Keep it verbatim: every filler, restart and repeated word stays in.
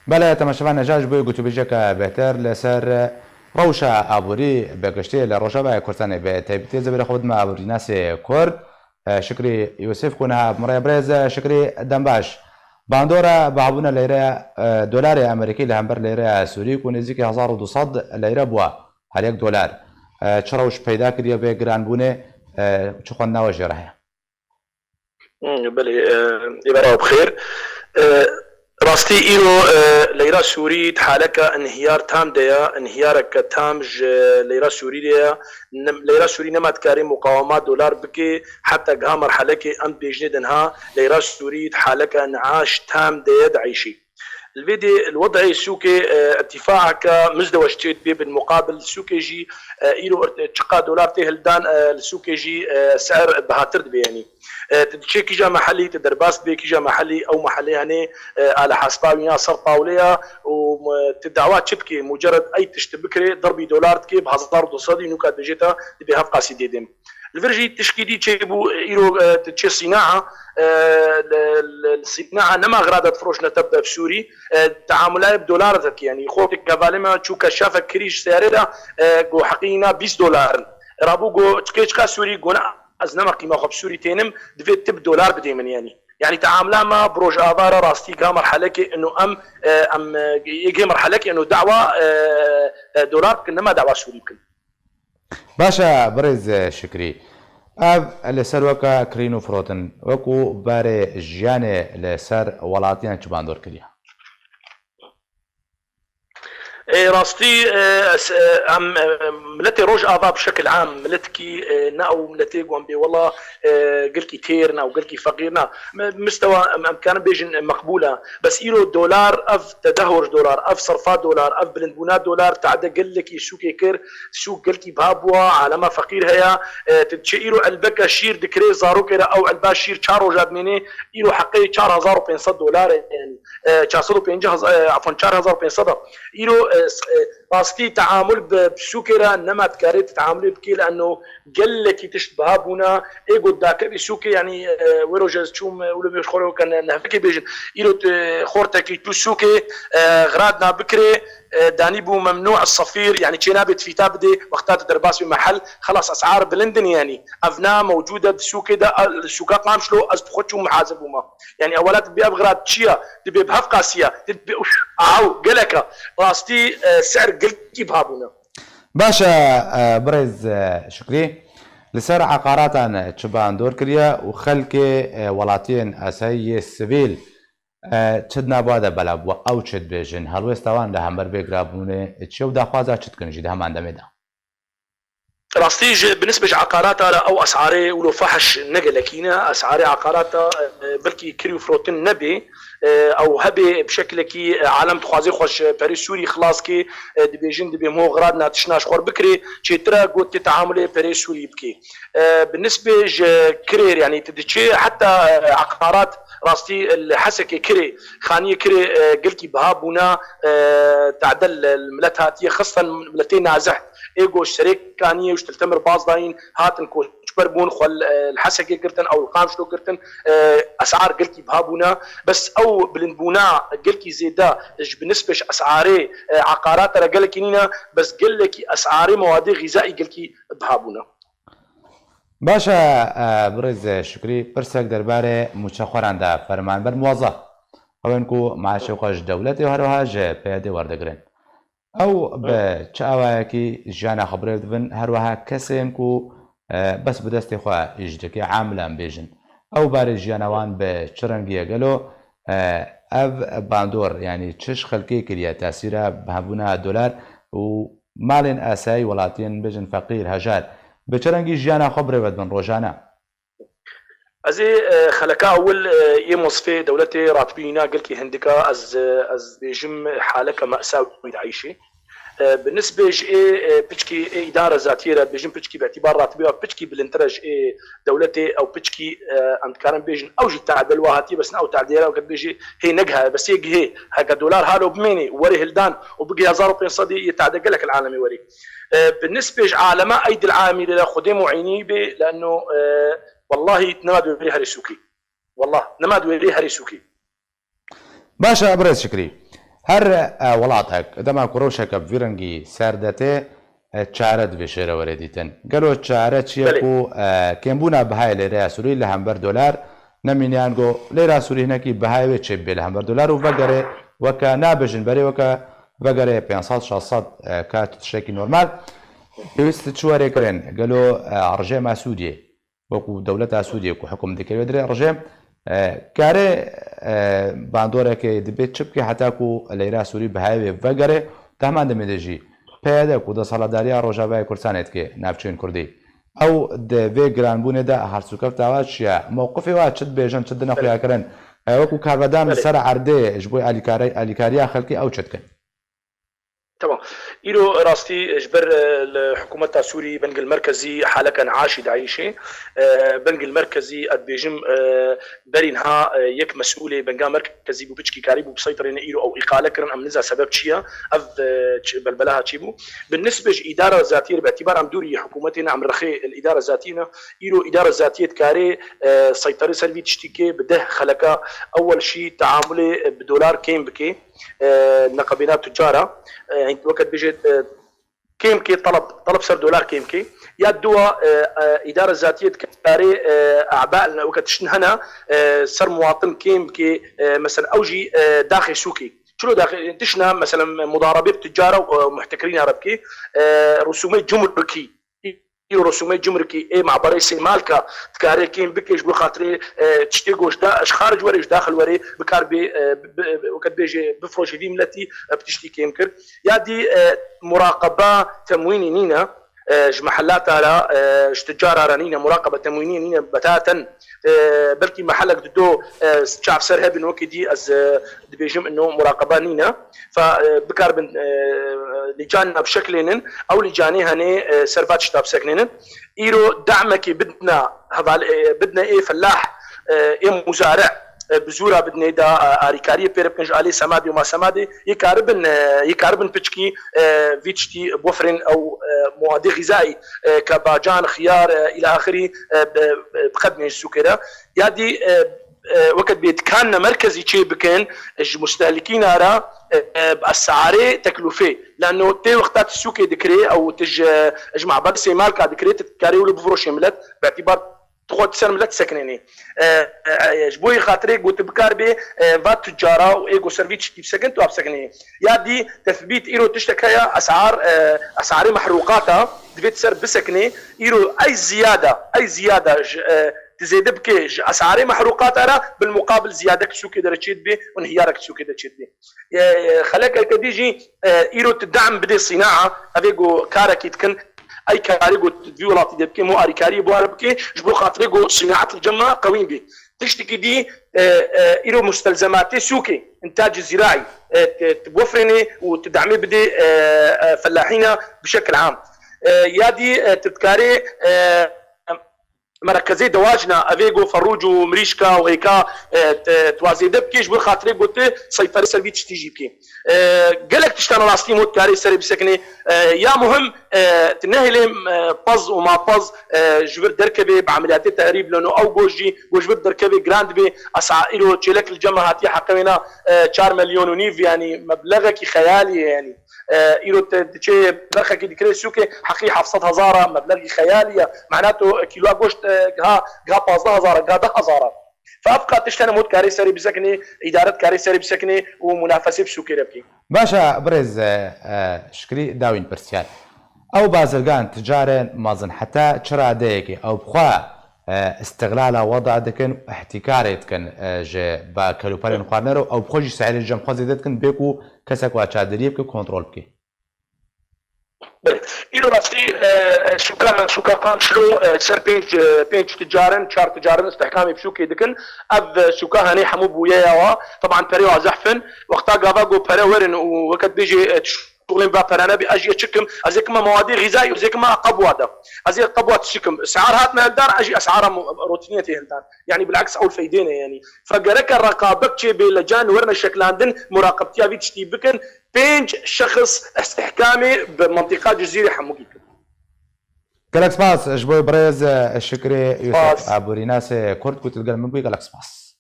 Belê, temaşevan, neca ji bo gotûbêjeke bêhtir li ser rewşa aborî bi giştî li Rojavayê Kurdistanê bi taybetî zêbirê xwe bidime aborînasê Kurd, e, Şikrî Yûsif ku niha bi me re ye. Birêz Şikrî, dem baş. Bandora bihabûna leyre, e, dolarê Amerîkî li hember leyreya Sûrî ku nêzîkî hezar û du sed leyre bûye her yek dolar. E, çi rewş peyda kiriye vê giranbûnê, e, çi xwendina we jê re heye? Hmm, belê, e, ê bera bi xêr. E, rastî îro, e, leyra Sûrî di haleke inhiyar tam de ye, inhiyareke tam ji leyra Sûrî de ye. Ne, leyra Sûrî nema dikarê muqawema dolar bike, heta giha merhelekê em dibêjinê de niha leyra Sûrî di haleke niaş tam de ye dieyşî. Li vê dê li wed'ê sûkê, e, irtîfaeke mizdeweç tê dibê, bin muqabil sûkê jî, e, îro ir-, çiqa dolar tê hildan, e, li sûkê jî, e, ser bihatir dibe, yanî. E, tu diçê kîja mehelî, tu derbas dibê kîja mehelî, ew mehelê hene, e, a li hespa wî ya ser tawlê ya û, e, tu dawa çi dikê? Mucerred ey tişt tu bikirê, derbî dolar dikê, bi hezar û du sedî nûka dibêje te, dibê hevqasî dê dêm. Li vir jî tişkî dî çêbû, îro, e, tu diçê sînaa, e, li, li, li sînaa nema xira de difiroşne te bi Sûrî, e, teamulê bi dolar dikî, yanî xortê kevalê me çû keşafek kirî ji seyarê de, e, got heqî îna bîst dolar in. Rabû got, çikê çiqa Sûrî? Got, ne, ez nema qîma xwe bi Sûrî tênim, divê tu bi dolar bidê min, yanî. Yanî teamula me bi Rojava re rastî giha merhelekê ino em, e, em, e, yê gihê merhelekê ino dawa, e, e, dolar bikin, nema dawa Sûrî bikin. Baş e, birêz Şikrî. Ev li ser weke kirîn û firotin, wekû berê jiyanê li ser welatiyan çi bandor kiriye? Ê, rastî, e, ez, e, em, e, miletê Rojava bi şekil am, miletkî, e, ne ew miletê ku em bê wela, e, gelkî têr ne û gelkî feqîr ne. Me-, mistewa em, em karin bêjin, e, meqbûl e. Bes îro dolar ev tedehur dolar, ev serfa dolar, ev bilindbûna dolar, tade gelekî sûkê kir, sûk gelkî biha bûa, alema feqîr heye. E, tu diçê îro elbeke şîr dikirê zarokê re, ew elba şîr çar roja dimênê, îro heqê çar hezar û pênc sed dolar e, yanî, e, çar sed û pêncî hezar, e, afwan, çar hezar û pênc sed e. Îro, e, s-, e, rastî teamul bi, bi sûkê re nema dikarê tu teamulê bikê, li eno gelekî tişt biha bûne. Ê got dakevî sûkê, yanî, e, wê roje ez çûm, e, û li mêj xwe re weke ne-, nehvekê bêjin. Îro tu, e, xortekî çû sûkê, e, xiradna bikirê, e, danî bû memnû sefîr, yanî çê nabe tifîta bidê, wexta tu derbas bî mehel, xelas esar bilind in, yanî. Ev na mewcûd e di sûkê de, e, li sûka Qamşlo, ez bi xwe çûm muhazir bûme. Yanî ewela tu dibê ev xirad çi ye? Dibê bi hevqasî ye. Tu dibê uf, aw, gelek e. Rastî, e, ser gelkî biha bûne. Baş e, e, birêz, e, Şikrî, li ser eqaratan çi bandor kiriye û xelkê, e, welatiyên asayî yê sivîl, e, çi di nava de belav bû, ew çi dibêjin, helwêsta wan li hember vê girabûnê çi ye û daxwaza çi dikin jî di heman demê de? Rastî ji, bi nisbê ji eqarata re ew esarê wilo fehş ne gelekî ne, esarê eqarata, e, belkî kirî û firotin nebê, e, ew hebê bi şekilekî, e, alem dixwazê xwe ji perê Sûrî xilas kê, e, dibêjin dibê mo xirad na tiştna ji xwe bikirê, çêtir e got tê teamulê perê Sûrî bikê. E, bi nisbê ji kirê, yanî tu diçê heta, e, eqarat rastî li Hesekê kirê, xaniyê kirê, e, gelkî biha bûna, e, tade li, li milet hatiye xistin, miletê nazih. Ê ku ji Serêkaniyê û ji Til Temir baz dayîn, hatin koçber bûn, xwe li, li Hesekê girtin, ew li Qamşlo girtin, e, esar gelkî biha bûne. Bes ew bilindbûna gelkî zêde ji bi nisbê ji esarê, e, eqarata re gelekî nîne, bes gelekî esarê mewadê xîzaî gelkî biha bûne. Baş e, e, birêz Şikrî, pirsek derbarê mûçexweran de, fermanber muwezef, ew ên ku maaşê xwe ji dewletê û her wiha ji P Y D'ê werdigirin. Ew bi çi awayekî jiyana xwe birêve dibin, her wiha kesên ku, e, bes bi destê xwe îş dike, amilan bêjin. Ew barê jiyana wan bi çi rengî ye gelo? E, ev bandor, yanî çi ji xelkê kiriye, tesîra hebûna dolar û malên asayî welatiyên bêjin feqîr, hejar, bi çi rengî jiyana xwe birêve dibin rojane? Ez ê, e, xeleka ewil, e, yê mozifê dewletê ratibî nîna gelkî hindik e. Ez, e, ez dibêjim haleke mesawî dieyşê. E, bi nisbê ji ê, e, piçkî ê îdare zatiyê re dibêjim piçkî bi îtîbar ratibî ve piçkî bilindtir e ji ê dewletê ew piçkî, e, em dikarin bêjin ew jî tadel wa hatiye, bes ne ew tadê re weke dibêjê hê negihaye, bes yê gihê heke dolar halo bimênê û werê hildan û bigihê hezar û pênc sedî yê tade gelek li alemê werê. E, bi nisbê ji alema ey dil amîlê re Xwedê muînî bê, leno, e, wellahî nema di wê herê sûkî. Wellah, nema di wê herê sûkî. Baş e, birêz Şikrî. Her e, welatek, dema ku rewşeke bi vî rengî ser detê, e, çare di vê şêre were dîtin. Gelo çare çi ye Belê. ku e, kêmbûna bihayê lêreya Sûrî li hember dolar nemîne, yan go lêra Sûrî hinekî bihayê wê çêbibê li hember dolar û vegere weke nabêjin berê weke vegere pênc sed şeş sed e, ka tiştekî normal. Pêwîst çi were kirin? Gelo e, rejêma Sûriyê, wekû dewleta Sûriyê ku hukum dike wê dirê rejê, e, kare e, bandoreke dibê çi bike heta ku leyra Sûrî bihayê wê vegere, di heman demê de jî P Y D ku desthilatdariya Rojavayê Kurdistanê dike navçeyên Kurdî. Ew di vê giranbûnê de hersûkefta wa çi ye? Mewqifê wa çi dibêjin, çi dine xuya kirin? E, wekû karvedan li Belê. ser erdê ji bo alîkare-, alîkariya xelkê ew çi dikin? Tamam. Îro rastî ji ber, e, li hikûmeta Sûrî bengil merkezî haleka neaşî dayîşê. E, bengil merkezî ez dibêjim, e, berî niha, e, yek mesûlê benga merkezî bû piçkî karî bû biseytirêne îro ew îqale kirin. Em niza sebeb çi ye? Ev, e, çi, belbeleha çi bû? Bi nisbê ji îdara zatiyê re, bi îtîbar em dûrî hikûmetê ne, em rexê li îdara zatiyê ne. Îro îdara zatiyê dikarê, e, seyterê ser vî tiştî kê bi deh xeleka ewel şî teamulê, e, bi dolar kêm bike. E, neqebêna tucara, e, weke dibêje, e, kêm kê teleb, teleb ser dolar kêm kê. Ya dua, e, e, îdara zatiyê dikarê, e, eba, weke tiştin hene, e, ser muwatin kêm kê, e, mesela ew jî, e, daxê sûkê. Çilo daxê, tişna, mesela, mudarebe bi tucara û, e, muhtekirîna re bikê, e, rusûmê cumrukî. Îro rusûmê cumrikî ê maberê Sêmalka dikarê kêm bike ji bo xatirê, e, tiştê ku ji da-, ji xaric were, ji daxil were, bikar bê, e, bi, bi, weke dibêje, bifroşê vî miletî, e, bi tiştî kêm kir. Ya dî, e, muraqeba temwînî nîne, e, ji mehelata re, e, ji ticara re nîne, muraqeba temwînî nîne betaten, e, belkî mehelek dido, e, çavser hebin wekî dî ez, e, dibêjim ino muraqeba nîne. Fa, e, bikarbin, e, lîcan navşeklênin, ew lîcanê henê, e, ser va tişta biseknênin. Îro damekê bidna heval-, e, bidne ê felah, e, ê muzare, e, bi zûra bidnê da, e, arîkariyê pê re bikin ji alê semadê û masemadê, yê karibin, e, yê karibin piçkî, e, vî tiştî bofrên ew, e, muadê xîzayî, e, ke bacan, xiyar, e, îla axirî, e, bi, bi, biqedmên ji sûkê re. Ya dî, e, e, weke dibê dikanine merkezî çê bikin, ji mustehlikîna re, e, e, bi esarê teklûfê. Lano tê wexta tu sûkê dikirê, ew tu ji, ji maberê Sêmalka dikirê, tu dikarê wilo bifroşê milet, bi îtîbar tu xwe tu ser milet sekinênê. E, e, e, ji bo yê xatirê ku tu bikar bê, e, va tucara û ê ku ser vî tiştî bisekin, tu a bisekinê. Ya dî, tethbît îro tiştek heye, esar, e, esarê mehrûqata, divê tu ser bisekinê, îro ey ziyada, ey ziyada ji, e, tu zêde bike ji esarê mehrûqata re, bil muqabil ziyadek sûkê de re çê dibe û nihiyarek sûkê de çê dibe. E, xelekeke dî jî, e, îro tu dam bidê sînaa, ev ê ku karekî dikin, ey karê ku tu vî welatî de bike, mo arîkariyê bo re bike, ji bo xatirê ku sînaet li cem me qewîn bî. Tiştekî dî, e, e, îro mustelzematê sûkê, intacê zîraî, e, tu, tu bofrênê û tu damê bidê, e, e, felahîna bi şekil am. E, ya dî, e, tu dikarê, e, merekezê dewacna, evê go ferûc û mirîşka û hêka, e, te, tu wazêde bikê, ji bo xatirê go tu seyterê ser vî tiştî jî bikê. E, gelek tiştan rastî mo dikarê serê bisekinê. E, ya muhim, e, tu nehêlê, e, pez û mapez, e, ji vir derkevê bi emeliyatê tehrîb leno ew go jî, go ji vir derkevê giran dibê, esa îro çêlek li cem me hatiye heqê wêna, e, çar milyon û nîv, yanî meblexekî xeyalî ye, yanî. E, îro te diçê berxekî dikirê sûkê, heqî heft sed hezar a, meblexî xeyalî ye. Mena tu kîloa goşt, e, giha, giha pazdeh hezar a, giha deh hezar a. Fa ev qat tişt hene mo dikarê serê bisekinê, îdare dikarê serê bisekinê û munafesê bi sûkê re bikê. Baş e, birêz, e, e, Şikrî, dawîn pirsiyar. Ew bazirgan, ticarên mezin heta çi radeyekê ew bi xwe, e, îstixlala weda dikin û îhtîkarê dikin, e, ji ba kelûpelên xwarinê re û ew bi xwe jî sehrê cem xwe zêde dikin, bê ku kesek wa çadiriyê bike, kontrol bike? Belê. Îro rastî, e, e, sûka me, sûka Qançlo, e, ser pênc, e, pênc ticarin, çar ticarin îstihkamê bi sûkê dikin. Ev, e, sûka henê hemû bûyeya wa. Teban perê wa zehf in. Wexta gava go pere werin û weke dibêjê, e, şuxulên ba pere nebî, ez jê çikim, ez ê kima mewadê xîzayî û ez ê kima qebwa de. Ez ê qebwa tişikim. Esar hatine hildan, ez jî esara mu-, rotîniyê tê hildan. Yanî bilaks ew feydê ne yanî. Fe gereke reqabet çêbê, lecan werine şeklandin, muraqebtiya vî tiştî bikin. Pênc şexs îstihkamê bi mintîqa Cizîrê hemû kî kir. Gelek spas ji bo birêz Şikrê Yusuf, Spas. Aborînasê Kurd ku tu digel min bûyî, gelek spas.